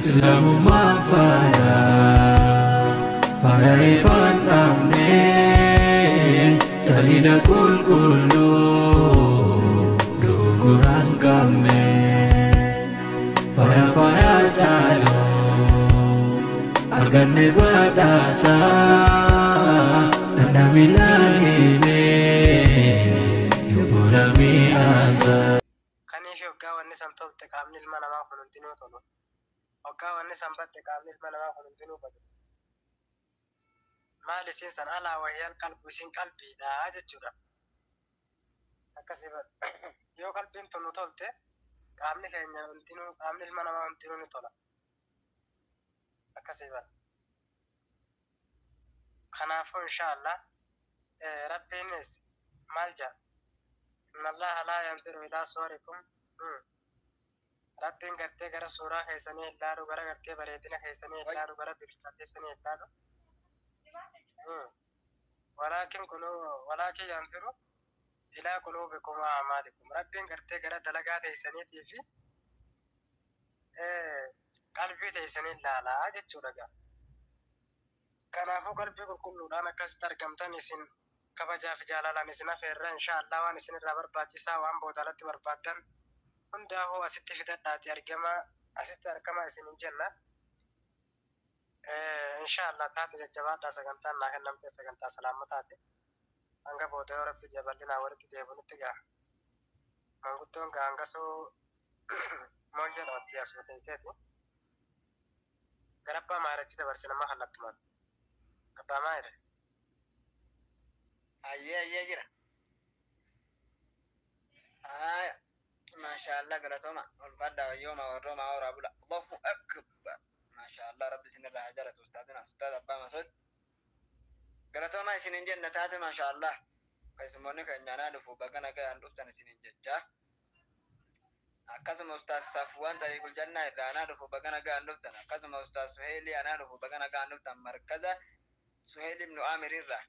Islaamummaan faaya faaya ifaan dhabne taliila qulqulluu dogongoraan qabne faaya faaya caalu arganne badhaasa dhandhami laalime yobola mi'aasa. Kaniifi hoggaa wanni san tolte qaamni ilma namaa kun hundinuu tolu. Hoggaa wanni san badde qaamni ilma namaa kun hundinuu badu. Maal isiin san alaa wahiyal qalbu isiin qalbiidha jechuudha. Akkasii bar. Yoo qalbiin tun nu tolte qaamni keenya hundinuu qaamni ilma namaa hundinuu ni tola. Akkasii bar. Kanaafuu inshaa Allah Rabbiinis maal ja'a? Innallaha laa yanziru ilaa suwarikum Rabbiin gartee gara suuraa keessanii hin laalu, gara gartee bareedina keessanii hin laalu, gara bifta keessanii hin laalu. Walaakin walaakin yanziru ilaa quluubikum wa a'maalikum. Rabbiin gartee gara dalagaa teessaniitii fi qalbii teessanii laala jechuudha gaa. Kanaafuu qalbii qulqulluudhaan akkasitti argamtan isin kabajaa fi jaalalaan isin afeerra inshaa Allah waan isin irraa barbaachisaa waan booda alatti barbaaddan hundaahuu asitti fidadhaati argamaa asitti arkamaa isiniin jenna inshaa Allah taate jajjabaadhaa sagantaan naa kennamtee sagantaa salaammataati hanga booda yoo rabbi jedhe bal'inaan walitti deebinutti gaa manguddoon gaa hangasuu mooyyee dhoottii asuma teesseeti. Gara abbaa maahir achi dabarsina amma kallattumaan. Abbaa maahir. Hayyee hayyee jira. Haaya. Maashaallah galatoma ulfaadhaa wayyooma warrooma horaa bula. Allahu akbar. Maashaallah rabbi isinirraa haa jaalatu ustaadina ustaad abbaa masood. Galatoomaa isinin jenna taate maashaallah. Keessummoonni keenya anaa dhufu baga nagayaan dhuftan isinin jechaa. Akkasuma Ustaaz Safwaan Xariiqul Jannaa irraa anaa dhufu baga nagaan dhuftan. Akkasuma Ustaaz Suheeylii anaa dhufu baga nagaan dhuftan Markaza Suheyl ibnu Aamir irraa.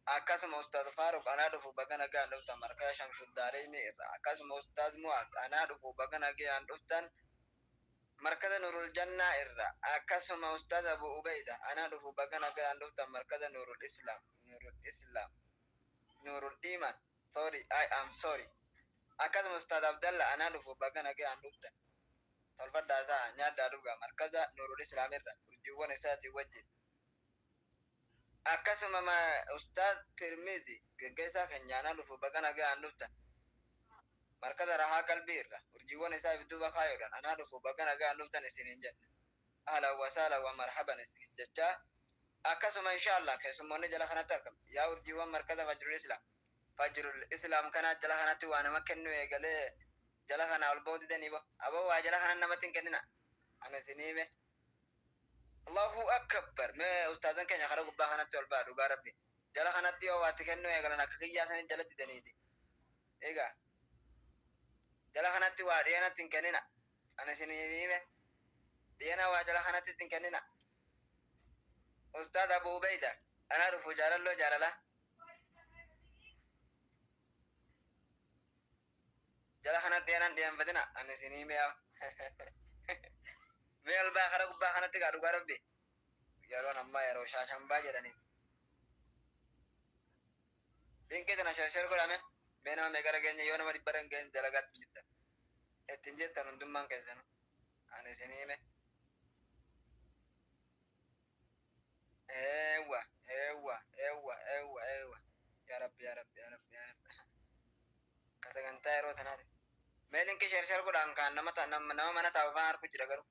Akkasuma Ustaaz Faaruq anaa dhufu baga nagaan dhuftan Markaza Shamshul Daareynii irraa. Akkasuma Ustaaz Mu'aaz anaa dhufu baga nagayaan dhuftan Markaza Nuurul Jannaa irraa. Akkasuma Ustaaz Abu Ubeyda anaa dhufu baga nagayaan dhuftan Markaza Nuurul Islaam Nuurul Islaam Nuurul Iimaan Sorry I am sorry Akkasuma Ustaaz Abdalla anaa dhufu baga nagayaan dhuftan tolfadhaa sa'a nyaadhaa dhugaa markaza Nuurul Islaam irra urjiiwwan isaatiin wajjin Akkasuma Ustaaz Tirmizi geggeessaa keenya anaa dhufu baga nagayaan dhuftan markaza Rahaa Qalbii irra urjiiwwan isaa if duuba kaayuudhaan anaa dhufu baga nagayaan dhuftan isiniin jenna Ahlan wa sahlan wa marhaban isiniin jechaa Akkasuma inshaa Allah keessummoonni jala kanatti argamtan yaa urjiiwwan markaza Fajrul Islaam Fajrul Islaam kanaa jala kanatti waa nama kennuu eegalee jala kanaa ol ba'uu didanii bo aboo waa jala kanan namatti hin kennina ana isinii hime Allahu akbar mee ustaazan keenya kara gubbaa kanatti ol ba'a dhugaa rabbi jala kanatti yoo waa itti kennuu eegalan akka kiyyaa sanii jala didaniiti egaa jala kanatti waa dhiyanatti hin kennina ana isinii hime dhiyana waa jala kanatti itti hin kennina Ustaaz Abu Ubeyda anaa dhufu jaalalloo jaalala jala kana dhiyanan dhiyanfatina ani isinii hime yaa mee ol baa kara gubbaa kanatti gaa dhugaa rabbi yeroon ammaa yeroo shaashambaa jedhanii Linkii tana share share godhaa mee. Mee nama meeqa irra geenye yoo nama dhibba irra hin geenye dalagaatti hin jirtan. Itti hin jirtan hundummaan keessanuu. Ani isinii hime. Eewwa eewwa eewwa eewwa eewwa. Yaa Rabbi yaa Rabbi yaa Rabbi yaa Rabbi. Ka sagantaa yeroo tanaati. Mee linkii share share godhaan kaan nama ta- nama nama mana taa'u faan harku jira garuu.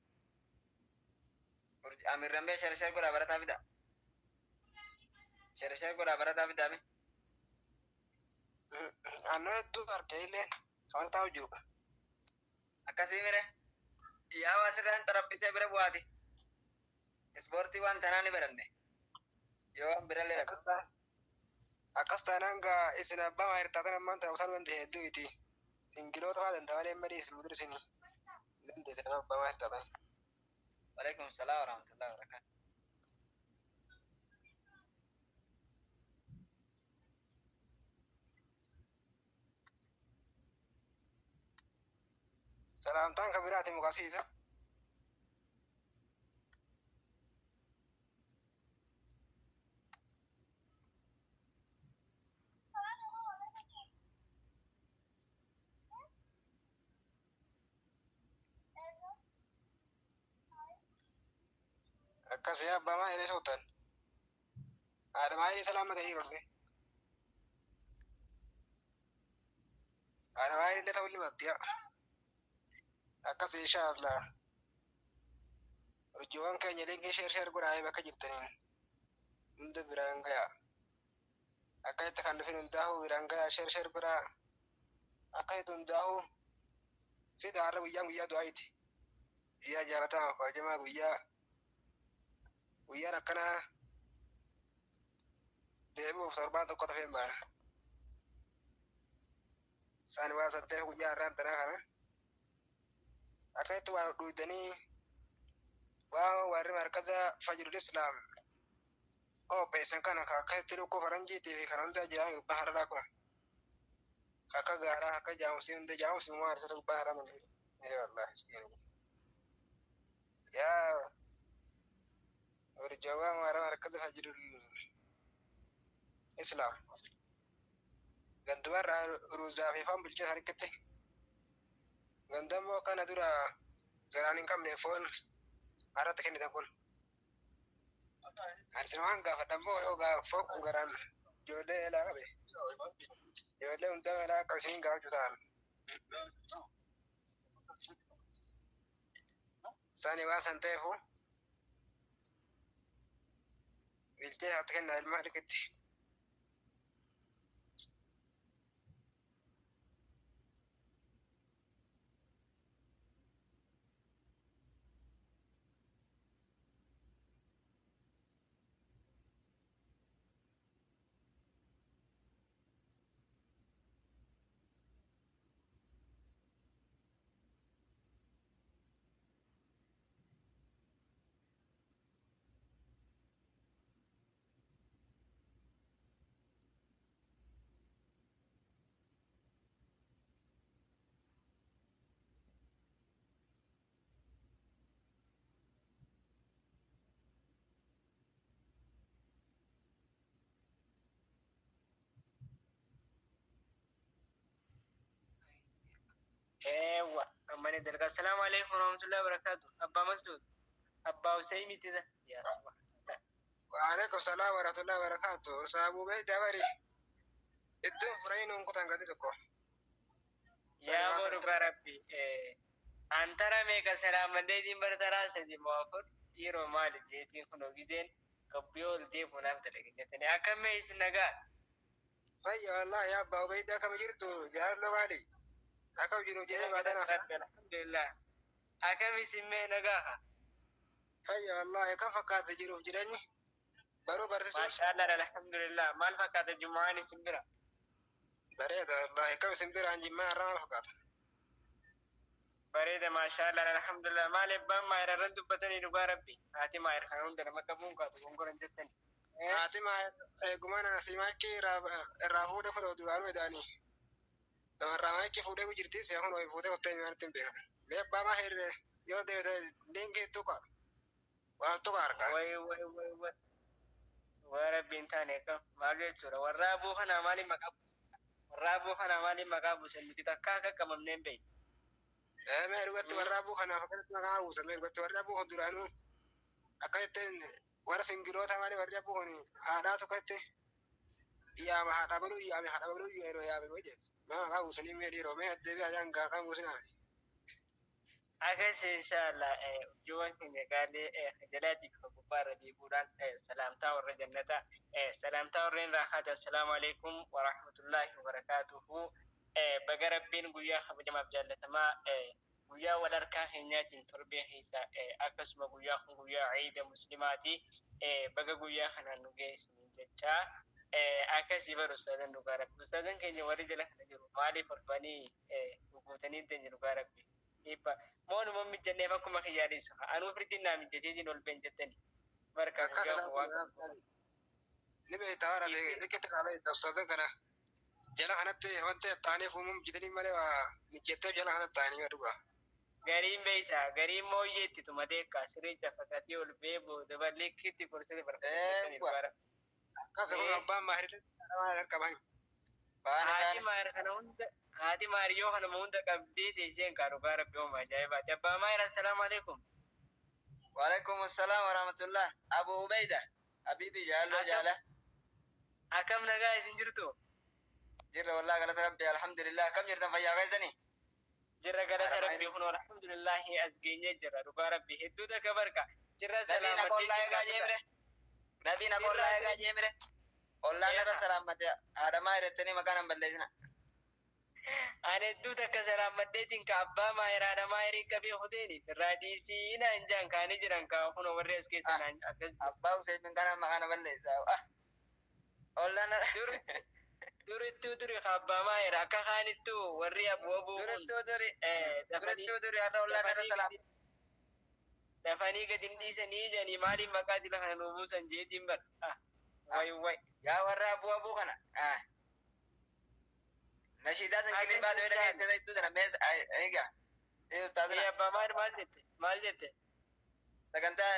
Urji- Amirran mee share share godhaa barataa fidaa. Share share godhaa barataa fidaa mee. Annoo hedduu arge illeen kan taa'u jiru. Akkasii mire. Yaa waa sirraan xarabbisee bira bu'aati. Ispoortii waan tanaa ni baranne. Yoo waan birallee Akkas ta'a. Akkas taanaan gaa isin abbaa maayir taatan ammaan tana utaan wanti hedduu miti. Singiloota fa'aa danda'a malee marii isin mudur isin hin dandeessan abbaa maayir taatan. Waalaikum salaam warahmatullahi wabarakatuh. Salaamtaan kan biraati muqasiisa. Akkas yaa abbaa maayiree sootan. Haadha maayiree salaamata dhiironni. Haadha maayiree illee ta'uu limatti yaa. Akkas inshaallah. Urjiiwwan keenya liinkii sheer sheer godhaa bakka jirtaniin hunda biraan gayaa. Akka itti kan dhufin hundaa'u biraan gayaa sheer sheer godhaa. Akka itti hundaa'u fida har'a guyyaan guyyaa du'aayiiti. Guyyaa jaalatamaa kabajamaa guyyaa guyyaan akkanaa deebi'uuf torbaan tokko tafeen baana. Isaan waa saddeef guyyaa har'aan tanaa kana. Akka itti waa dhuydanii waa warri markaza fajrul islaam qopheessan kana akka itti lukkuu faranjiitii fi kan hunda jiran gubbaa har'aa kun akka gaaraa akka jaamsii hunda jaamsii moo har'isa gubbaa har'aa malee. Ee wallahi iskiini. Yaa urjoowwan warra markaza fajrul islaam gandumarraa ruuzaa fi foon bilcheessa harkatti gandammoo kana dura garaan hin qabne foon har'atti kennitan kun. Ani sinumaan gaafadha immoo yoo foon kun garaan ijoollee elaa qabe ijoollee hundaa elaa qabe isiniin gaafachuu ta'an. Isaanii waan san ta'eefu bilchee isaatti kennaa ilma harkatti. Ewa, amma ne dalga. Assalamu alaikum warahmatullahi wabarakatuh. Abbaa Mas'ud. Abbaa Hussein miti za. Ya subhanallah. Waalaikum salaam warahmatullahi wabarakatuh. Saabuu bee dabari. Iddoon furayin hunkutan gadi tokko. Yaa boru garabbi. Antara meeqa salaamalleetiin bara taraa sadi moo afur dhiiroo maali jeetiin kun ogizeen gabbiyoo ol deemuun naaf dalage jettanii akkam mee isin nagaa? Fayya wallahi yaa abbaa Ubeeydaa akkam jirtu jaarloo maali? Akkam jiru jedhee baadanaaf. Alhamdulillah. Akkam isin mee nagaa? Fayya wallahi akkam fakkaata jiruuf jireenyi? Baruu barsiisuun Maashaallah alhamdulillah. Maal fakkaata jumu'aan isin bira? bareeda wallahi akkam isin biraan jimmaa irraa maal fakkaata? Bareeda maashaallah alhamdulillah. Maal ebbaan maayir irran dubbatanii dhugaa rabbi. Haati maayir kan hunda nama qabuun kaatu gongoran jettani. Haati eegumaan asii maakii irraa fuudhee kun duraanuu edaanii. Namarraa maakii fuudhee jirti si'a kun fuudhee kottee nyaanni ittiin beekan. Mee abbaa maa hirree yoo deebite liinkii tuqa waan tuqa harkaa. Way way way way. Waa rabbi hin taane akkam maal jechuudha warra aboo kanaa maaliin maqaa buusan? Warra aboo kanaa maaliin maqaa buusan nuti takka akka qabamnee hin beekne. Mee dhugatti warra aboo kanaaf akkanatti maqaa buusan mee dhugatti warri aboo kun duraanuu akkamitti warra singiloota malee warri aboo kun haadhaa tokkotti yaama haadha baluu yaame haadha baluu yeroo yaame hoo jedhu maa maqaa buusanii mee dhiiroo mee addeebi ajaan gaa buusinaaf. Akkas inshaallah urjiiwwan keenya gaalee jalaatiif gubbaa irra deebi'uudhaan salaamtaa warra jannataa salaamtaa warreen raahaati assalaamu alaikum warahmatullaahi wabarakaatuhu. Baga rabbiin guyyaa kabajamaaf jaallatamaa guyyaa wal harkaa keenyaatiin torbee keessa akkasuma guyyaa kun guyyaa ciida muslimaati baga guyyaa kanaan nu geessiniin jechaa akkasii bara ustaazan dhugaa rabbi ustaazan keenya warri jala kana jiru maaliif orbanii guutanii deenya dhugaa rabbi dhiibba moonuma mijanneef akkuma kiyyaadhiisa anuu firtiin naa mijateetiin ol been jettani barka Akka guyyaa kanaa kun waan kun ni beektaa warra liqitti dhaabee itti ustaazan kana jala kanatti wanta ta'aniif uumam jitanii malee waa mijattee jala kanatti ta'anii dhugaa. Gariin beeyta gariin mooyyeetti tumatee kaasiree cafaqatee ol bee booda balleekkitti korsee barbaadanii Eewwa. dhugaa rabbi. Akkas kun abbaan maahirii dhala qaban. Baana Haati baana. maayir kana hunda haati maariyyoo kanuma hunda qabdee teesseen kaa dhugaa rabbi hooma ajaa'ibaati. Abbaa maayir assalaamu alaikum. Waalaikum assalam warahmatullah. Abu Ubaida. Habibi jaallo jaala. Akkam nagaa isin jirtu? Jirra wallahi galata Rabbi alhamdulillah. Kam jirtan fayyaa keessanii? Jirra galata Rabbi kun alhamdulillahi as geenyee jirra dhugaa Rabbi hedduu takka barka. Jirra Nabiin akka ollaa eegaa jeemre. Nabiin akka ollaa eegaa jeemre. Ollaan irra salaammate haadhamaa hidhattanii maqaan hin balleessina. Ani hedduu takka salaammadheetiin ka abbaa maayiraa haadha maayirii qabee huteeni irraa dhiisii naan jaan kaanii jiran ka kunoo warri as keessa naan akkas. Abbaa Hussein kana maqaan balleessa. Ollaan Durittuu duri ka abbaa maayiraa akka kaanittuu warri abuu abuu kun. Durittuu duri. Durittuu duri har'a ollaan irra salaammate. Dafanii gadi hin dhiisanii jedhanii maaliif maqaa dila kana nuu buusan jeetiin bar. Way way. Yaa warra abuu abuu kana. Nashiidaa san kilii baatee dhageessisa iddoo sana mees egaa. Ee ustaazina. Ee abbaa maal maal jette? Maal jette? Sagantaa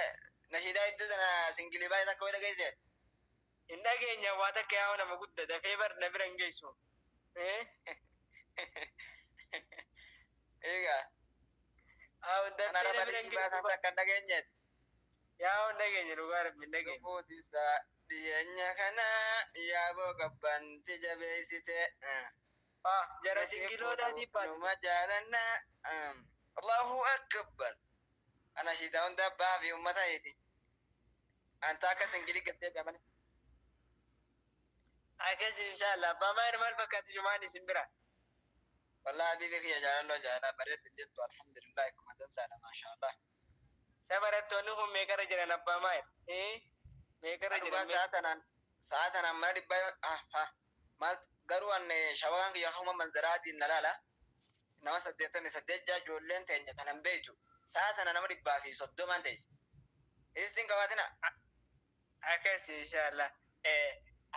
nashiidaa iddoo sana singilii baay'ee takka dhageessise. Hin dhageenya waa takka yaa nama gudda dafee bar na bira hin geessu. Egaa. Haa dafee na bira hin geessu. Takka hin dhageenye. Yaa hin dhageenye dhugaa rabbi hin dhageenye. Dhufuutisa dhiyeenya kana yaaboo qabbanti jabeessite. Jara singilootaatiif baate. Numa jaalanna. Allahu akbar. Ana shiidaa hunda abbaa fi uummata heeti. Anta akka singilii gattee beemane. Akkas inshallah. Abbaa maal maal fakkaatti jumaan isin bira? Wallahi habibi kiyya jaalalloo jaalala bareeddu jettu alhamdulillah akkuma dansaadha maashaallah. Sa barattoonni kun meeqarra jiran abbaa maal? Meeqarra jiran? Sa'a tanaan mana dhibbaa maal garuu an shabakaan kiyya akkuma manzaraatiin na laala. Nama 88 jaa ijoolleen teenya kanan beektu. Sa'a tana nama 130 teessi. Istiin qabaatina. Akkas inshallah.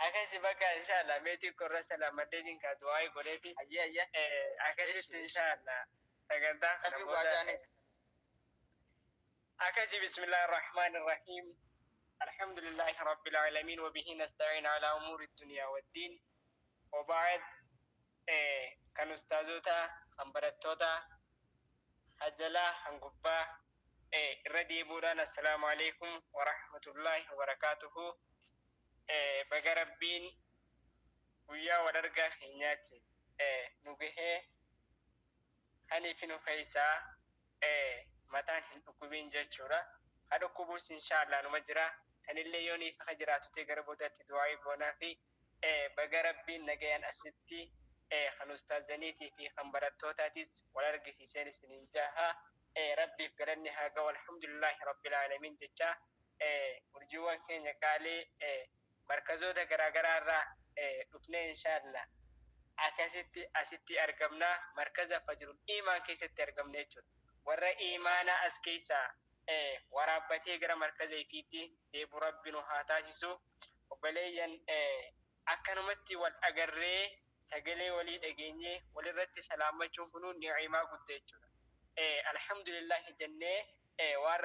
Akkas bakka inshallah meetii korra salaamaddeetiin ka du'aa godheefi. Ayyee ayyee. Akkasitti inshallah sagantaa kana booda. Akkasi bismillaahi rahmaani rahiim. Alhamdulillahi rabbil aalamiin wabihi nasta'iin alaa umuuri dunyaa waddiin. Wabaad kan ustaazota kan barattoota hajalaa kan gubbaa irra deebuudhaan assalaamu alaikum warahmatullaahi wabarakaatuhu. Baga rabbiin guyyaa wal argaa keenyaatti nu gahee kaniif nu keessaa mataan hin dhukkubiin jechuudha. Ha dhukkubuus inshaallah numa jira. Sanillee yoo niif akka jiraatu ta'e gara boodaatti du'aa goonaa fi baga rabbiin nagayaan asitti kan ustaazaniitii fi kan barattootatis wal argisiiseen isiniin jaha. Rabbiif galanni haa ga'u alhamdulillahi rabbil aalamiin jecha urjiiwwan keenya qaalii markazoota garaagaraa irraa dhufnee inshaallah akkasitti asitti argamna markaza fajrul iimaan keessatti argamna jechuudha. Warra iimaanaa as keessaa waraabbatee gara markaza ifiitti deebu rabbi nu haa taasisu. Obboleeyyan akkanumatti wal agarree sagalee walii dhageenyee walirratti salaammachuun kunuu ni'imaa guddaa jechuudha. Alhamdulillahi jennee waan